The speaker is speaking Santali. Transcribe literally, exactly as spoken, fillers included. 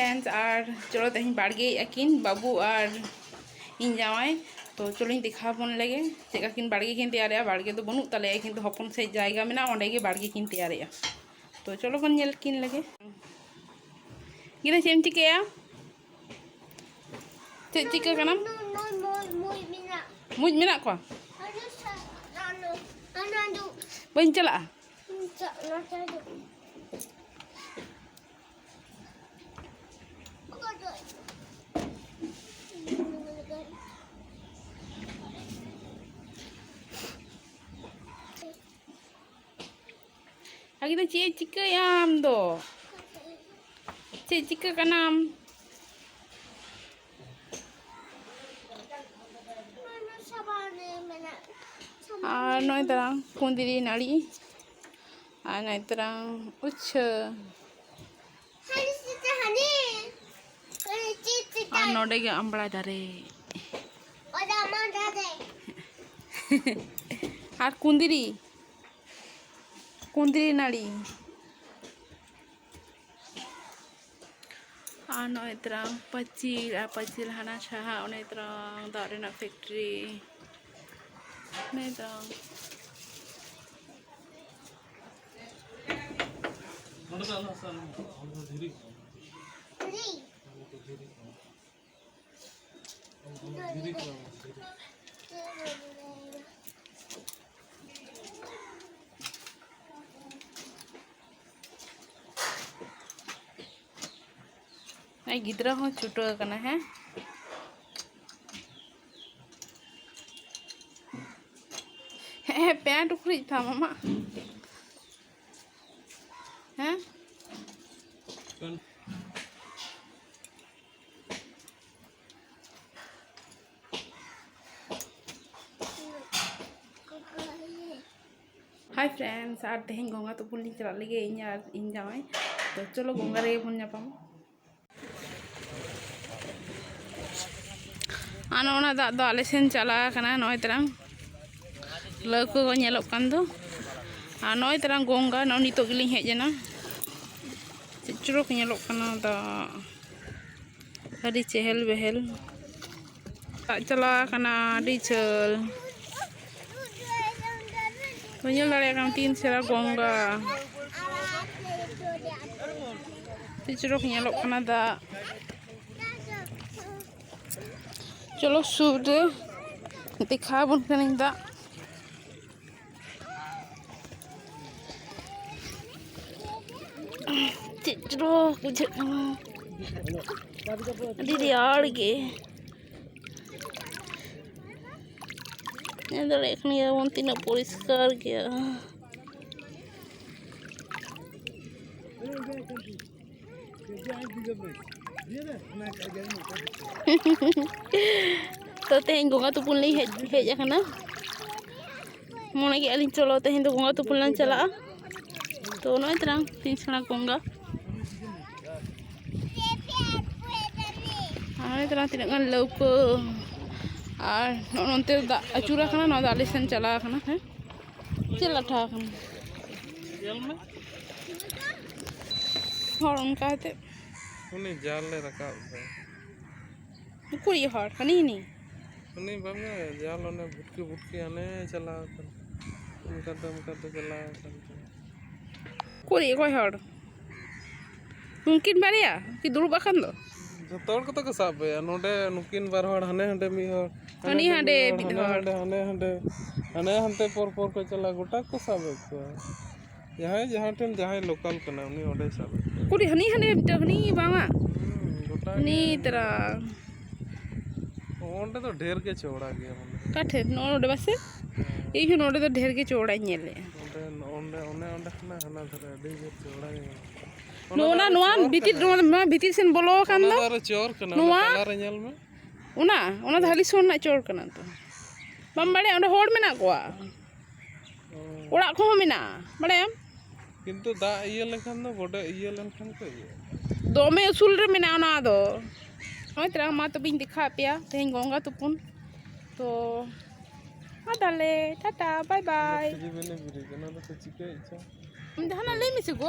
ᱯᱷᱨᱮᱱᱰᱥ, ᱟᱨ ᱪᱚᱞᱚ ᱛᱮᱦᱮᱧ ᱵᱟᱲᱜᱮᱭᱮᱫᱼᱟ ᱠᱤᱱ ᱵᱟᱹᱵᱩ ᱟᱨ ᱤᱧ ᱡᱟᱶᱟᱭ᱾ ᱛᱚ ᱪᱚᱞᱚᱧ ᱫᱮᱠᱷᱟᱣ ᱟᱵᱚᱱ ᱞᱮᱜᱮ ᱪᱮᱫ ᱞᱮᱠᱟ ᱠᱤᱱ ᱵᱟᱲᱜᱮ ᱠᱤᱱ ᱛᱮᱭᱟᱨᱮᱜᱼᱟ᱾ ᱵᱟᱲᱜᱮ ᱫᱚ ᱵᱟᱹᱱᱩᱜ ᱛᱟᱞᱮᱭᱟ, ᱠᱤᱱᱛᱩ ᱦᱚᱯᱚᱱ ᱥᱟᱺᱦᱤᱡ ᱡᱟᱭᱜᱟ ᱢᱮᱱᱟᱜᱼᱟ, ᱚᱸᱰᱮ ᱜᱮ ᱵᱟᱲᱜᱮ ᱠᱤᱱ ᱛᱮᱭᱟᱨᱮᱜᱼᱟ᱾ ᱛᱚ ᱪᱚᱞᱚ ᱵᱚᱱ ᱧᱮᱞ ᱠᱤᱱ ᱞᱮᱜᱮ᱾ ᱜᱤᱫᱽᱨᱟᱹ, ᱪᱮᱫ ᱮᱢ ᱪᱤᱠᱟᱹᱭᱟ? ᱪᱮᱫ ᱪᱤᱠᱟᱹ ᱠᱟᱱᱟᱢ? ᱱᱚ-, ᱱᱚ-, ᱱᱚ-, ᱢᱩᱡ ᱢᱮᱱᱟᱜ᱾ ᱢᱩᱡ ᱢᱮᱱᱟᱜ ᱠᱚᱣᱟ? ᱟᱫᱚ ᱥᱟ-, ᱟᱫᱚ, ᱟᱫᱚ, ᱟᱫᱚ᱾ ᱵᱟᱹᱧ ᱪᱟᱞᱟᱜᱼᱟ᱾ ᱪᱟᱜ, ᱱᱚᱛᱮ ᱫᱚ᱾ ᱟᱜᱮ ᱫᱚ ᱪᱮᱫ ᱪᱤᱠᱟᱹᱭᱟᱢ ᱫᱚ? ᱪᱮᱫ ᱪᱤᱠᱟᱹ ᱠᱟᱱᱟᱢ? ᱟᱨ ᱱᱚᱜᱼᱚᱭ ᱛᱟᱨᱟᱝ ᱠᱩᱸᱫᱽᱨᱤ ᱱᱟᱹᱲᱤ, ᱟᱨ ᱱᱚᱜᱼᱚᱭ ᱛᱟᱨᱟᱝ ᱩᱪᱷᱟᱹ᱾ ᱟᱨ ᱱᱚᱰᱮ ᱜᱮ ᱟᱢᱵᱽᱲᱟ ᱫᱟᱨᱮ᱾ ᱟᱨ ᱠᱩᱸᱫᱽᱨᱤ, ᱠᱩᱸᱫᱽᱨᱤ ᱱᱟᱹᱲᱤ᱾ ᱟᱨ ᱱᱚᱜᱼᱚᱭ ᱛᱟᱨᱟᱝ ᱯᱟᱹᱪᱤᱨ, ᱟᱨ ᱯᱟᱹᱪᱤᱨ ᱦᱟᱱᱟ ᱥᱟᱦᱟ, ᱚᱱᱮ ᱛᱟᱨᱟᱝ ᱫᱟᱜ ᱨᱮᱱᱟᱜ ᱯᱷᱮᱠᱴᱨᱤ᱾ ᱚᱱᱮ ᱛᱟᱨᱟᱝ᱾ ᱱᱚᱰᱮ ᱫᱚ ᱟᱞᱚ ᱦᱟᱥᱟ, ᱱᱚᱰᱮ ᱫᱚ ᱫᱷᱤᱨᱤ ᱠᱟᱱᱟ᱾ ᱱᱚᱰᱮ ᱫᱚ ᱫᱷᱤᱨᱤ ᱠᱟᱱᱟ᱾ ᱫᱷᱤᱨᱤ ᱠᱟᱱᱟ, ᱫᱷᱤᱨᱤ᱾ ᱟᱡ ᱜᱤᱫᱽᱨᱟᱹ ᱦᱚᱸ ᱪᱷᱩᱴᱟᱹᱣ ᱟᱠᱟᱱᱟ, ᱦᱮᱸ? ᱦᱮᱸ, ᱯᱮᱱᱴ ᱩᱠᱷᱨᱤᱡ ᱛᱟᱢ ᱟᱢᱟᱜ? ᱦᱮᱸ? ᱦᱟᱭ ᱯᱷᱨᱮᱱᱰᱥ, ᱟᱨ ᱛᱮᱦᱮᱧ ᱜᱚᱸᱜᱟ ᱛᱩᱯᱩᱱ ᱞᱤᱧ ᱪᱟᱞᱟᱜ ᱞᱟᱹᱜᱤᱫ, ᱤᱧ ᱟᱨ ᱤᱧ ᱡᱟᱶᱟᱭ᱾ ᱛᱚ ᱪᱚᱞᱚ ᱜᱚᱸᱜᱟ ᱨᱮᱜᱮ ᱵᱚᱱ ᱧᱟᱯᱟᱢᱟ᱾ ᱟᱨ ᱱᱚᱜᱼᱚ ᱱᱟ ᱫᱟᱜ ᱫᱚ ᱟᱞᱮ ᱥᱮᱱ ᱪᱟᱞᱟᱣ ᱟᱠᱟᱱᱟ, ᱱᱚᱜᱼᱚᱭ ᱛᱟᱨᱟᱝ ᱞᱟᱹᱣᱠᱟᱹ ᱠᱚ ᱧᱮᱞᱚᱜ ᱠᱟᱱ ᱫᱚ᱾ ᱟᱨ ᱱᱚᱜᱼᱚᱭ ᱛᱟᱨᱟᱝ ᱜᱚᱝᱜᱟ, ᱱᱚᱜᱼᱚᱭ ᱱᱤᱛᱚᱜ ᱜᱮᱞᱤᱧ ᱦᱮᱡ ᱮᱱᱟ᱾ ᱪᱮᱫ ᱪᱚᱨᱚᱠ ᱧᱮᱞᱚᱜ ᱠᱟᱱᱟ ᱫᱟᱜ᱾ ᱟᱹᱰᱤ ᱪᱮᱦᱮᱞ ᱵᱮᱦᱮᱞ ᱫᱟᱜ ᱪᱟᱞᱟᱣ ᱟᱠᱟᱱᱟ, ᱟᱹᱰᱤ ᱡᱷᱟᱹᱞ᱾ ᱵᱟᱹᱧ ᱧᱮᱞ ᱫᱟᱲᱮᱭᱟᱜ ᱠᱟᱱᱟ, ᱛᱤᱱ ᱪᱮᱦᱨᱟ ᱜᱚᱝᱜᱟ᱾ ᱟᱹᱰᱤ ᱪᱚᱨᱚᱠ ᱧᱮᱞᱚᱜ ᱠᱟᱱᱟ ᱫᱟᱜ᱾ ᱪᱚᱞᱚ ᱥᱩᱨ ᱨᱮ ᱫᱮᱠᱷᱟᱣ ᱟᱵᱚᱱ ᱠᱟᱹᱱᱟᱹᱧ ᱫᱟᱜ᱾ ᱪᱮᱫ ᱪᱚᱨᱚᱠ ᱵᱩᱡᱷᱟᱹᱜ ᱠᱟᱱᱟ, ᱟᱹᱰᱤ ᱨᱮᱭᱟᱲ ᱜᱮ᱾ ᱧᱮᱞ ᱫᱟᱲᱮᱭᱟᱜ ᱠᱟᱱ ᱜᱮᱭᱟ ᱵᱚᱱ ᱛᱤᱱᱟᱹᱜ ᱯᱚᱨᱤᱥᱠᱟᱨ ᱜᱮᱭᱟ᱾ ᱛᱚ, ᱛᱮᱦᱮᱧ ᱜᱚᱝᱜᱟ ᱛᱩᱯᱩᱱ ᱞᱤᱧ ᱦᱮᱡ, ᱦᱮᱡ ᱟᱠᱟᱱᱟ᱾ ᱢᱚᱱᱮ ᱠᱮᱜᱼᱟ ᱞᱤᱧ, ᱪᱚᱞᱚ, ᱛᱮᱦᱮᱧ ᱫᱚ ᱜᱚᱝᱜᱟ ᱛᱩᱯᱩᱱ ᱞᱟᱝ ᱪᱟᱞᱟᱜᱼᱟ᱾ ᱛᱚ, ᱱᱚᱜᱼᱚᱭ ᱛᱟᱞᱟᱝ ᱛᱤᱱ ᱥᱮᱬᱟ ᱜᱚᱝᱜᱟ᱾ ᱟᱨ ᱱᱚᱜᱼᱚᱭ ᱛᱟᱞᱟᱝ ᱛᱤᱱᱟᱹᱜ ᱜᱟᱱ ᱞᱟᱹᱣᱠᱟᱹ᱾ ᱟᱨ ᱱᱚᱜᱼᱚ ᱱᱚᱱᱛᱮ ᱫᱟᱜ ᱟᱹᱪᱩᱨ ᱟᱠᱟᱱᱟ, ᱱᱚᱣᱟ ᱫᱚ ᱟᱞᱮ ᱥᱮᱱ ᱪᱟᱞᱟᱣ ᱟᱠᱟᱱᱟ᱾ ᱦᱮᱸ, ᱪᱮᱫ ᱞᱟᱴᱷᱟ ᱟᱠᱟᱱᱟ? ᱧᱮᱞ ᱢᱮ᱾ ᱦᱚᱲ ᱚᱱᱠᱟ ᱠᱟᱛᱮ᱾ ᱩᱱᱤ ᱡᱟᱞ ᱞᱮ ᱨᱟᱠᱟᱵ ᱮᱫᱟ᱾ ᱩᱠᱩᱨᱤᱡ ᱦᱚᱲ? ᱦᱟᱹᱱᱤ ᱦᱟᱹᱱᱤ? ᱩᱱᱤ ᱵᱟᱝᱟ, ᱡᱟᱞ ᱚᱱᱮ ᱵᱷᱩᱴᱠᱤ ᱵᱷᱩᱴᱠᱤ ᱦᱟᱱᱮ ᱪᱟᱞᱟᱣ ᱟᱠᱟᱱ᱾ ᱚᱱᱠᱟᱛᱮ, ᱚᱱᱠᱟᱛᱮ ᱪᱟᱞᱟᱣ ᱟᱠᱟᱱ᱾ ᱩᱠᱩᱨᱤᱡ ᱚᱠᱚᱭ ᱦᱚᱲ? ᱩᱱᱠᱤᱱ ᱵᱟᱨᱭᱟ ᱠᱤ ᱫᱩᱲᱩᱵ ᱟᱠᱟᱱ ᱫᱚ? ᱡᱚᱛᱚ ᱦᱚᱲ ᱠᱚᱛᱮ ᱠᱚ ᱥᱟᱵ ᱮᱭᱟ᱾ ᱱᱚᱰᱮ ᱱᱩᱠᱤᱱ ᱵᱟᱨ ᱦᱚᱲ, ᱦᱟᱱᱮ ᱦᱟᱸᱰᱮ ᱢᱤᱫ ᱦᱚᱲ, ᱦᱟᱹᱱᱤ ᱦᱟᱸᱰᱮ ᱢᱤᱫ ᱦᱚᱲ, ᱦᱟᱸᱰᱮ ᱦᱟᱸᱰᱮ, ᱦᱟᱱᱮ ᱦᱟᱸᱰᱮ, ᱦᱟᱱᱮ ᱦᱟᱱᱛᱮ ᱯᱚᱨ ᱯᱚᱨ ᱠᱚ ᱪᱟᱞᱟᱜᱼᱟ, ᱜᱚᱴᱟ ᱠᱚ ᱥᱟᱵ ᱮᱫ ᱠᱚᱣᱟ᱾ ᱡᱟᱦᱟᱸᱭ ᱡᱟᱦᱟᱸ ᱴᱷᱮᱱ ᱡᱟᱦᱟᱸᱭ ᱞᱳᱠᱟᱞ ᱠᱟᱱᱟ, ᱩᱱᱤ ᱚᱸᱰᱮᱭ ᱥᱟᱵ ᱮᱫ ᱠᱚᱣᱟ᱾ ᱩᱠᱩᱨᱤᱡ ᱦᱟᱹᱱᱤ ᱦᱟᱸᱰᱮ ᱢᱤᱫᱴᱟᱝ, ᱦᱟᱹᱱᱤ ᱵᱟᱝᱟ? ᱦᱩᱸ, ᱜᱚᱴᱟ ᱦᱟᱹᱱᱤ ᱜᱮ᱾ ᱛᱟᱨᱟ᱾ ᱚᱸᱰᱮ ᱫᱚ ᱰᱷᱮᱨ ᱜᱮ ᱪᱚᱣᱲᱟ ᱜᱮᱭᱟ ᱢᱟᱱᱮ᱾ ᱚᱠᱟ ᱴᱷᱮᱱ? ᱱᱚᱜᱼᱚ ᱱᱚᱰᱮ ᱵᱟᱥᱮ? ᱦᱮᱸ᱾ ᱤᱧ ᱦᱚᱸ ᱱᱚᱰᱮ ᱫᱚ ᱰᱷᱮᱨ ᱜᱮ ᱪᱚᱣᱲᱟᱧ ᱧᱮᱞᱮᱜᱼᱟ᱾ ᱚᱸᱰᱮ, ᱚᱸᱰᱮ, ᱚᱱᱮ ᱚᱸᱰᱮ ᱠᱷᱚᱱᱟᱜ ᱦᱟᱱᱟ ᱫᱷᱟᱨᱮ ᱟᱹᱰᱤ ᱡᱳᱨ ᱪᱚᱣᱲᱟ ᱜᱮ ᱢᱮᱱᱟᱜᱼᱟ᱾ ᱚᱱᱟ ᱱᱚᱜᱼᱚ ᱫᱚ ᱱᱟ, ᱟᱨᱚ ᱱᱚᱣᱟ ᱪᱚᱨ ᱵᱷᱤᱛᱤᱨ, ᱠᱟᱱᱟ᱾ ᱱᱚᱣᱟ, ᱱᱚᱣᱟ ᱵᱷᱤᱛᱤᱨ ᱥᱮᱱ ᱵᱚᱞᱚ ᱟᱠᱟᱱ ᱚᱱᱟ ᱫᱚ᱾ ᱫᱚ ᱟᱨᱚ ᱪᱚᱨ ᱠᱟᱱᱟ, ᱚᱱᱟ ᱱᱚᱣᱟ, ᱛᱟᱞᱟᱨᱮ ᱧᱮᱞ ᱢᱮ᱾ ᱚᱱᱟ, ᱚᱱᱟ ᱫᱚ ᱦᱟᱹᱞᱤ ᱥᱚᱨ ᱨᱮᱱᱟᱜ ᱪᱚᱨ ᱠᱟᱱᱟ ᱛᱚ᱾ ᱵᱟᱢ ᱵᱟᱲᱟᱭᱟ, ᱚᱸᱰᱮ ᱦᱚᱲ ᱢᱮᱱᱟᱜ ᱠᱚᱣᱟ᱾ ᱚ᱾ ᱚᱲᱟᱜ ᱠᱚᱦᱚᱸ ᱢᱮᱱᱟᱜᱼᱟ, ᱵᱟᱲᱟᱭᱟᱢ? ᱠᱤᱱᱛᱩ ᱫᱟᱜ ᱤᱭᱟᱹ ᱞᱮᱱᱠᱷᱟᱱ ᱫᱚ, ᱵᱚᱰᱮ ᱤᱭᱟᱹ ᱞᱮᱱᱠᱷᱟᱱ ᱠᱚ ᱤᱭᱟᱹᱜᱼᱟ᱾ ᱫᱚᱢᱮ ᱩᱥᱩᱞ ᱨᱮ ᱢᱮᱱᱟᱜᱼᱟ ᱚᱱᱟ ᱫᱚ᱾ ᱱᱚᱜᱼᱚᱭ ᱛᱚᱨᱟ, ᱢᱟ ᱛᱚᱵᱮᱧ ᱫᱮᱠᱷᱟᱣ ᱟᱯᱮᱭᱟ ᱛᱮᱦᱮᱧ ᱜᱚᱝᱜᱟ ᱛᱩᱯᱩᱱ᱾ ᱛᱚ, ᱢᱟ ᱛᱟᱦᱞᱮ, ᱴᱟᱴᱟ, ᱵᱟᱭ ᱵᱟᱭ᱾ ᱚᱱᱟ ᱛᱮᱜᱮ ᱵᱮᱱ ᱵᱤᱨᱤᱫ, ᱚᱱᱟ ᱫᱚᱠᱚ ᱪᱤᱠᱟᱹᱭᱮᱫ ᱪᱚ᱾ ᱟᱢ ᱡᱟᱦᱟᱱᱟᱜ ᱞᱟᱹᱭ ᱢᱮᱥᱮ ᱜᱳ᱾